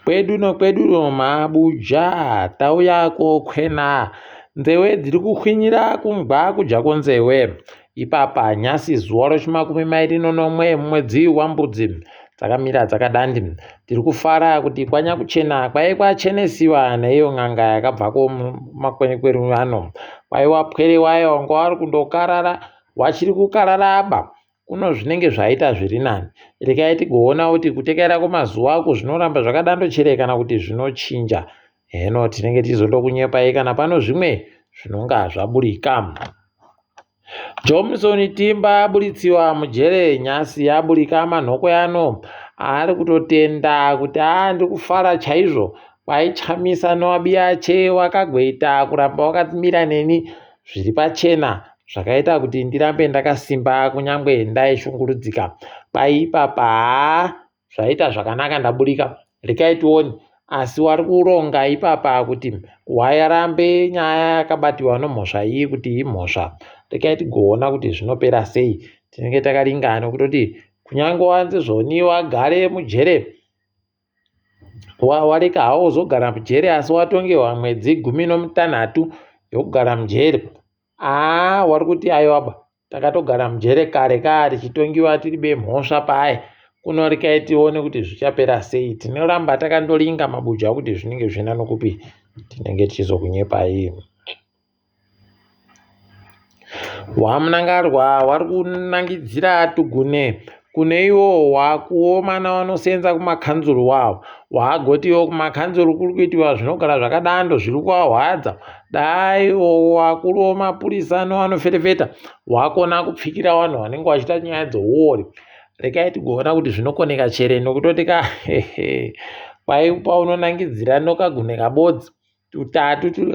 Kwedu nokwedu mabuja tauya kokwena nzewe dziri kuhwinyira kungwa kudya kwonzewe ipapa nyasi zuva rechimakumi mairi nonomwe mumwedzi wambudzi dzakamira dzakadandi tiri kufara kuti kwanyakuchena kwaive kwachenesiwa neiyo n'anga yakabvako mumakwerekweru ano kwaiwa pwere wayo wanga wari kundokarara wachiri kukararaba Kuno zvinenge zvaita zviri nani. Rekai tigoona kuti kutekaira kwemazuva uku zvinoramba zvakadando chere kana kuti zvinochinja. Heno tinenge tichizondokunyepai kana pano zvimwe zvinonga zvaburika. Johnson Timba aburitsiwa mujere nhasi aburika manhoko ano ari kutotenda kuti aa ndiri kufara chaizvo kwaichamisa noabiyache wakagoita kuramba wakamira neni zviri pachena zvakaita kuti ndirambe ndakasimba kunyangwe ndaishungurudzika kwai ipapa haa zvaita zvakanaka ndaburika rekai tione asi wari kuronga ipapa kuti wayarambe nyaya yakabatiwa nomhosva iyi kuti imhosva rekai tigoona kuti zvinopera sei tinenge takaringana kutoti kunyange wanzi zvoni wagare mujere wareka hawo wozogara mujere asi watongewa mwedzi gumi nomutanhatu yokugara mujere aa wari kuti aiwaba takatogara mujere kare kaa tichitongiwa tiri bemhosva paye kuno rekai tione kuti zvichapera sei tinoramba takandoringa mabuja kuti zvinenge zvichienda nokupi tinenge tichizokunyepai Wamunangarwa wari kunangidzira tugune kune iwo wakuomana wanosenza kumakanzuru wawo waagoti iwo kumakanzuru kuri kuitiwa zvinogara zvakadando zviri kuwahwadza dai wakuru wemapurisa nowanoferefeta wakona kupfikira vanhu vanenge vachiita nyaya dzouori rekai tigoona kuti zvinokoneka chere nokutoti ka kwai paunonangidzira nokagune kabodzi tutatu turi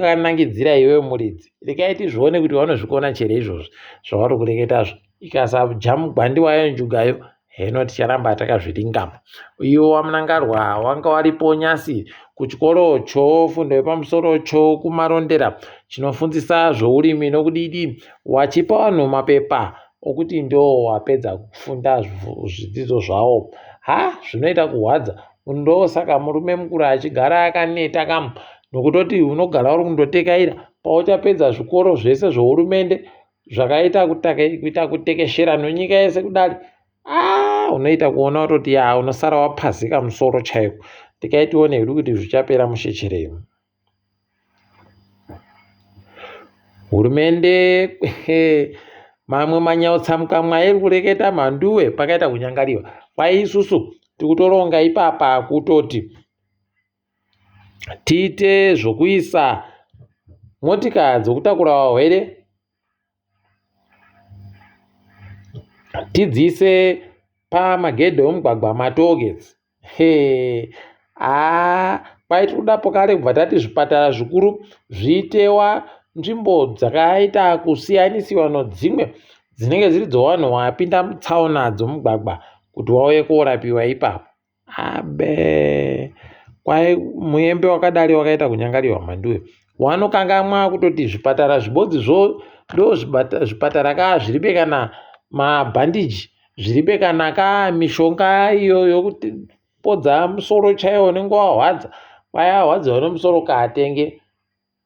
iwewe muridzi rekai tizvione kuti vanozvikona chere izvozvi zvavari kureketazvo ikasaja mugwandi wayo njugayo heno ticharamba takazviringama iwo wamunangarwa wanga waripo nyasi kuchikoro chofundo yepamusoro chokumarondera chinofundzisa zvourimi nokudidi wachipa vanhu mapepa okuti ndo wapedza kufunda zvidzidzo zvawo ha zvinoita kuhwadza Ndosaka murume mukuru achigara akaneta kamu nokutoti unogara uri kundotekaira pauchapedza zvikoro zvese zvehurumende zvakaita kuita kutekeshera nonyika yese kudari ah, unoita kuona kutoti ya unosara wapazika musoro chaiko tikaitione hedu kuti zvichapera mushecherei Hurumende mamwe manyautsamukamwa airi kureketa mhanduwe pakaita kunyangariwa kwai isusu tikutoronga ipapa kutoti tiite zvokuisa motikari dzokutakura vahwere tidziise pamagedhi omugwagwa matollgates Hee haa kwai tiri kuda pokare kubva tati zvipatara zvikuru zviitewa nzvimbo dzakaita kusiyanisiwa nodzimwe dzinenge dziri dzowanhu wapinda mutsaona dzomugwagwa kuti wauye korapiwa ipapo abe kwai muembe wakadari wakaita kunyangariwa mhanduwe wanokangamwa kutoti zvipatara zvibodzi zvo ndo zvipatara ka zviribe kana mabhandiji zviribe kana ka mishonga iyo yokupodza musoro chaiwo unenge wahwadza kwai ahwadziwa nemusoro kaatenge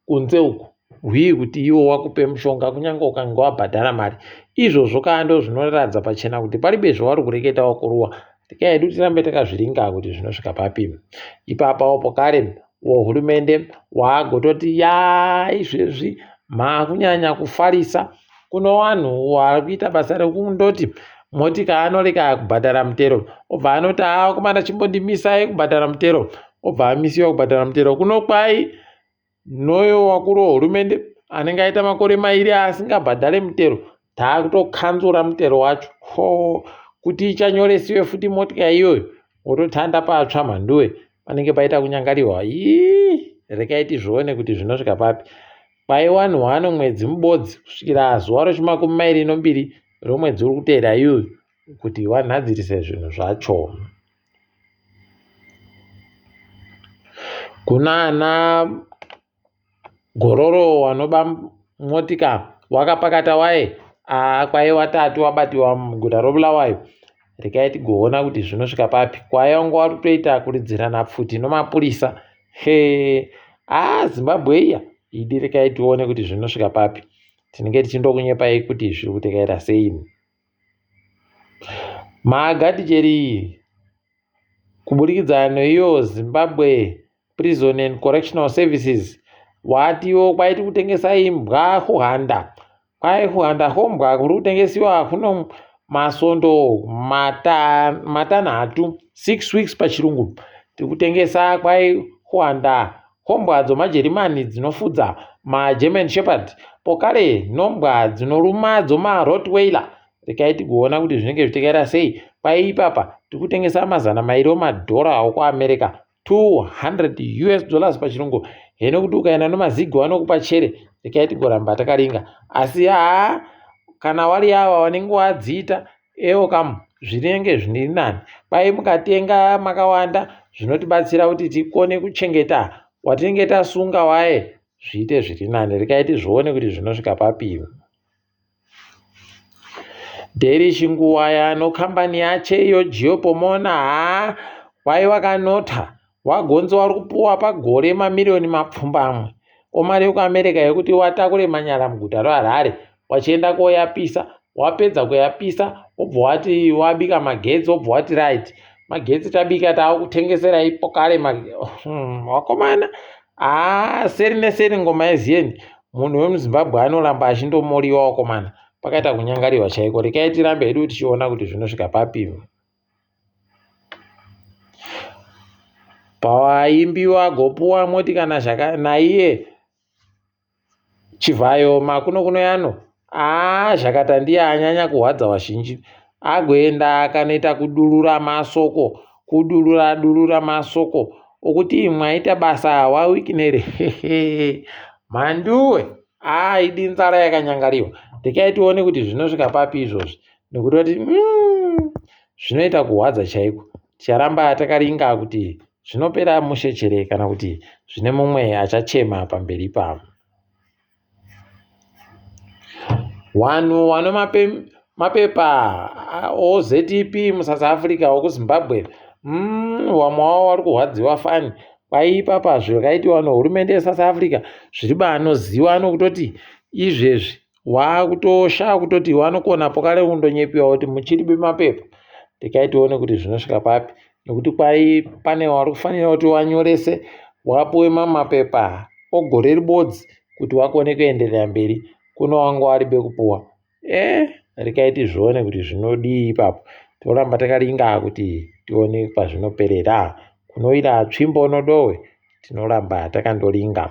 kunze uku hwii kuti iwo wakupe mushonga kunyange ukange wabhadhara mari izvozvo kaa ndo zvinoratidza pachena kuti paribe zvavari kureketa wakuruwa Regai hedu tirambe takazviringa kuti zvinosvika papi. Ipapawo pokare wohurumende waagototi ya izvezvi maakunyanya kufarisa kuno vanhu vari kuita basa rekundoti motika anoreka kubhadhara mutero obva anoti haa vakomana chimbondimisai kubhadhara mutero obva amisiwa kubhadhara mutero kuno kwai Noyo wakuru wehurumende anenge aita makore mairi asingabhadhare mutero taakutokanzura mutero wacho ko kuti ichanyoresiwe futi motika iyoyo wototanda patsva mhanduwe panenge paita kunyangariwa ii rekai tizvione kuti zvinosvika papi kwaiwanhu hwano mwedzi mubodzi kusvikira zuva rechimakumi mairi nombiri romwedzi uri kuteera iyoyo kuti wanhadzirise zvinhu zvacho Kunana gororo wanoba motika wakapakata waye aa kwai watatu wabatiwa muguta roBulawayo. Regai tigoona kuti zvinosvika papi. Kwaya wanga wari kutoita kuridzirana pfuti nomapurisa. He aa Zimbabwe iya idi regai tione kuti zvinosvika papi. Tinenge tichindokunyepai kuti zviri kutekaira sei. Magadhijeri kuburikidza neiyo Zimbabwe Prison and Correctional Services watiwo kwaiti kutengesa imbwa kuhanda kwai kuhanda kombwa kuri kutengesiwa kuno masondo matanhatu 6 weeks pachirungu tiri kutengesa kwai kuhanda kombwa dzomajerimani dzinofudza magerman shepherd pokare nombwa dzinoruma dzomarottweiler Regai tigoona kuti zvinenge zvichitekaira sei. Kwai ipapa tiri kutengesa 200 omadhora okuAmerica, 200 US dollars pachirungu. Heno kuti ukaenda nomazigo vanokupa chere. Regai tigoramba takaringa. Asi haa kana wari ava vanenge wadziita ewo kamu zvinenge zviri nani. Kwai mukatenga makawanda zvinotibatsira kuti tikone kuchengeta watinenge tasunga waye zviite zviri nani. Regai tizvione kuti zvinosvika papi. Dairy Chinguwaya nokambani yache iyo Geo Pomona haa wai wakanota wagonzi wari kupuwa pagore mamiriyoni mapfumbamwe omari yekuAmerica yekuti watakure manyara muguta reHarare wachienda koyapisa wapedza kuyapisa wobva wati wabika magetsi wobva wati right magetsi tabika taakutengeserai pokare wakomana haa seri neseri ngoma yeziyeni Munhu wemuZimbabwe anoramba achindomoriwa wakomana pakaita kunyangariwa chaiko rekai tirambe hedu tichiona kuti zvinosvika papi. Pawaimbiwa gopuwa moti kana zvaka naiye Chivhayo makuno kuno yano aa zvakata ndiye anyanya kuhwadza wazhinji agoenda akanoita kudurura masoko kudurura durura masoko okuti mwaita basa waWicknell mhanduwe aa idi nzara yakanyangariwa rekai tione kuti zvinosvika papi izvozvi nekutoti zvinoita kuhwadza chaiko ticharamba takaringa kuti zvinopera mushe chere kana kuti zvine mumwe achachema pamberi pavo Wanhu wane mapepa oZEP muSouth Africa okuZimbabwe wamwe wavo wari kurwadziwa fani kwai ipapa zvakaitiwa nehurumende yeSouth Africa zviri baanoziwa nokutoti izvezvi wakutoshaya kutoti wanokona pokare kundonyepiwa kuti muchiri bemapepa rekai tione kuti zvinosvika papi nekuti kwai pane wari kufanira kuti wanyorese wapuwe mamapepa ogore ribodzi kuti wakone kuenderera mberi kuno wanga wari bekupuwa eh rekai tizvione kuti zvinodii ipapo toramba takaringa kuti tione pazvinoperera kunoira tsvimbo nodowe tinoramba takandoringa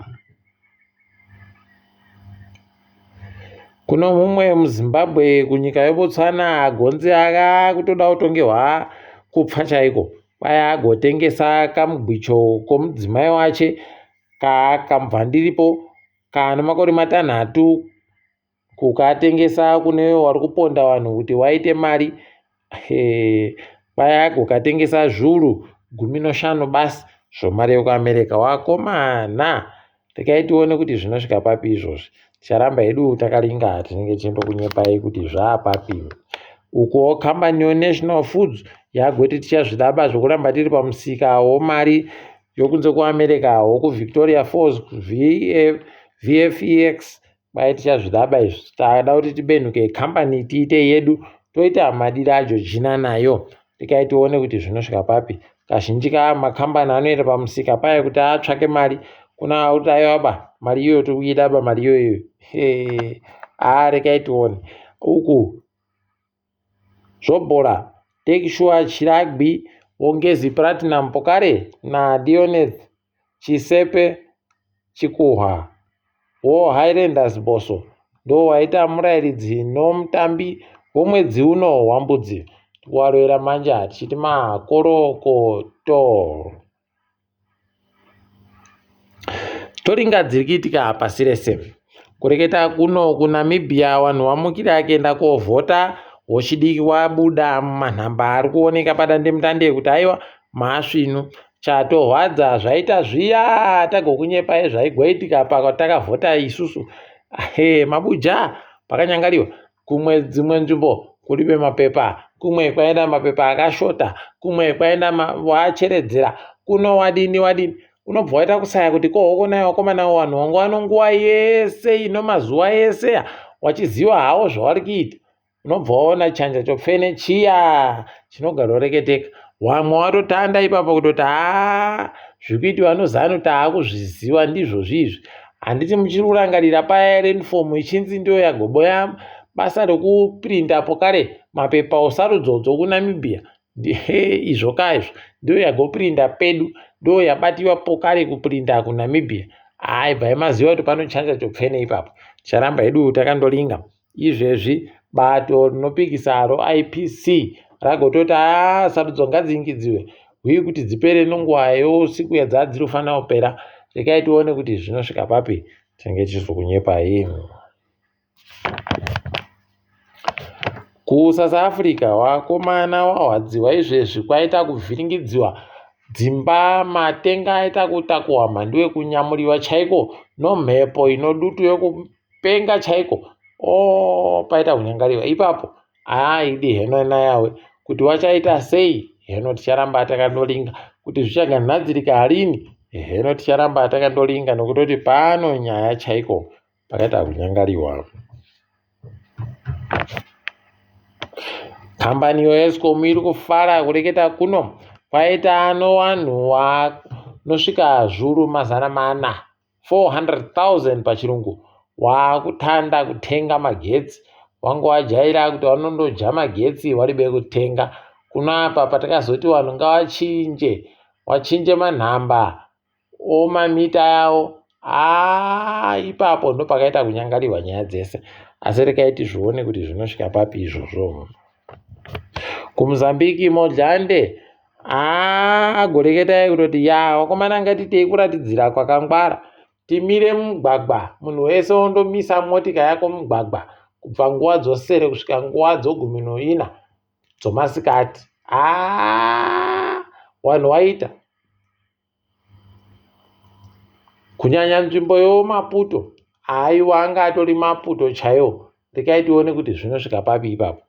Kuno mumwe muZimbabwe kunyika yeBotswana gonzi akakutoda kutongerwa kupfa chaiko. Kwai agotengesa kamugwicho komudzimai wache kamubvandiripo kane makore matanhatu kukatengesa kune wari kuponda vanhu kuti waite mari. Kwai agokatengesa zviuru 15 basi zvomari yekuAmerica. Wakomana! Regai tione kuti zvinosvika papi izvozvi. Ticharamba hedu takaringa tinenge tichindokunyepai kuti zvaapapi. Ukuwo kambani yeNational Foods yagoti tichazvidaba zvokuramba tiri pamusika womari yokunze kuAmerica wokuVictoria Falls VFEX Kwai tichazvidaba izvi tada kuti tibenhuke kambani tiite yedu toita madira aJojina nayo tikai tione kuti zvinosvika papi kazhinji ka makambani anoenda pamusika paye kuti atsvake mari kuna kuti aiwa ba mari iyoyo tiri kuida ba mari iyoyo haa rekai tione uku Zvobhora, Takesure Chiragwi woNgezi Platinum Pokare naDioneth Chisepe Chikuhwa woHighlanders Bosso ndowaita murairidzi nomutambi womwedzi uno waMbudzi. Tikuvarovera manja tichiti makorokoto. Toringa dziri kuitika pasi rese. Kureketa kuno kuNamibia vanhu vamukira kuenda kovhota wochidiki wabuda manhamba ari kuoneka padandemutande kuti aiwa maasvinu. Chatorwadza zvaita zviya tagokunyepai zvaigoitika patakavhota isusu. He mabuja pakanyangariwa kumwe dzimwe nzvimbo kuribe mapepa kumwe kwaenda mapepa akashota, kumwe kwaenda wacheredzera, kuno wadini wadini. Unobva waita kusaya kuti ko hoko naye wakomana wanhu wanga wano nguva yese ino mazuva ese wachiziva hawo zvawari kuita. Unobva waona chanja chopfene chiya chinogaroreketeka. Wamwe watotanda ipapo kutoti haa zvikuitiwa nozanu taakuzviziva ndizvo zvizvi. Handiti muchiri kurangarira paya renifomu ichinzi ndiyo yagoboya basa rekuprinda pokare mapepa osarudzodzo kuNamibia. Izvo ka izvo ndiyo yagoprinda pedu ndiyo yabatiwa pokare kuprinda kuNamibia. Haa ibvai maziva kuti pano chanja chopfene ipapo. Ticharamba hedu takandolinga. Izvezvi bato rinopikisa roIPC ragototi haa sarudzo ngadziingidziwe huye kuti dzipere nenguva yousiku yadzadziri kufanira kupera. Rekai tione kuti zvinosvika papi tinenge tichizokunyepai. KuSouth Africa vakomana vahwadziwa izvezvi kwaita kuvhiringidziwa dzimba matenga aita kutakuwa mhanduwe kunyamuriwa chaiko nomhepo inodutu yokupenga chaiko o oh, paita kunyangariwa ipapo aaidi heno nayawe kuti wachaita sei heno ticharamba takandolinga kuti zvichaganhadzirika rini heno ticharamba takandolinga nokutoti pano nyaya chaiko pakaita kunyangariwa. Kambani yoEskom iri kufara kureketa kuno kwaita ano vanhu vanosvika zvuru 400 400,000 pachirungu waakutanda kutenga magetsi wanga wajaira kuti vanondoja magetsi waribe kutenga kuno apa patakazoti vanhu ngavachinje wachinje manhamba omamita yawo haa ipapo ndopakaita kunyangariwa nyaya dzese asi rekai tizvione kuti zvinosvika papi izvozvo kumozambique modlande haa agoreketai kutoti ya wakomana ngatitei kuratidzira kwakangwara timire mumugwagwa munhu wese ondomisa motika yako mumugwagwa kubva nguva dzosere kusvika nguva dzogumi noina dzomasikati haa wanhu waita Kunyanya nzvimbo yoMaputo haiwa anga atori Maputo chaiwo rekai tione kuti zvinosvika papi ipapo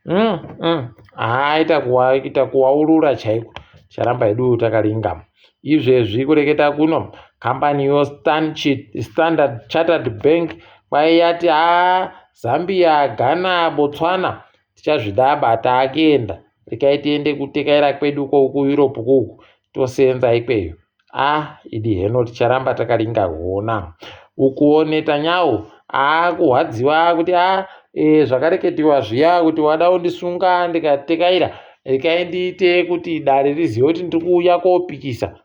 mm, mm. Haaita kuwaita kuwaurura chaiko charamba hedu takaringa izvezvi kureketa kuno kambani yoStandard Chartered Bank kwaiyati haa Zambia Ghana Botswana tichazvidaba taakuenda rekai tiende kutekaira kwedu kokuEurope kuku toseenza ikweyo ah idi heno ticharamba takaringa kuona ukuwo Netanyahu aakuhwadziwa kuti a ah, e, zvakareketiwa zviya kuti wada undisunga ndikatekaira rekai ndiite kuti dare rizive kuti ndiri kuuya kopikisa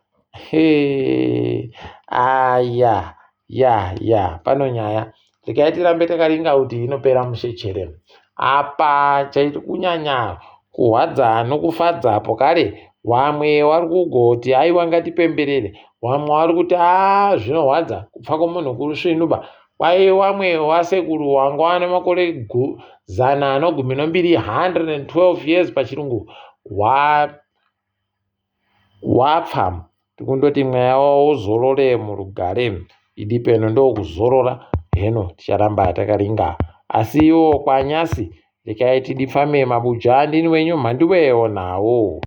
aya ya ya pano nyaya regai tirambe takaringa kuti inopera mushe chere apa chaiti kunyanya kuhwadza nokufadza apo kare wamwe wari kugoti aiwa ngatipemberere wamwe wari kuti a zvinohwadza kupfa kwomunhu kurusvinuba kwai wamwe wasekuru wanga wane makore zana anogumi nombiri 112 years pachirungu wa Wapfa tikundoti mweya wavo uzorore murugare idi peno ndokuzorora heno ticharamba takaringa asi iwo kwanyasi rekai tidipfame mabuja ndini wenyu mhanduwe onawo.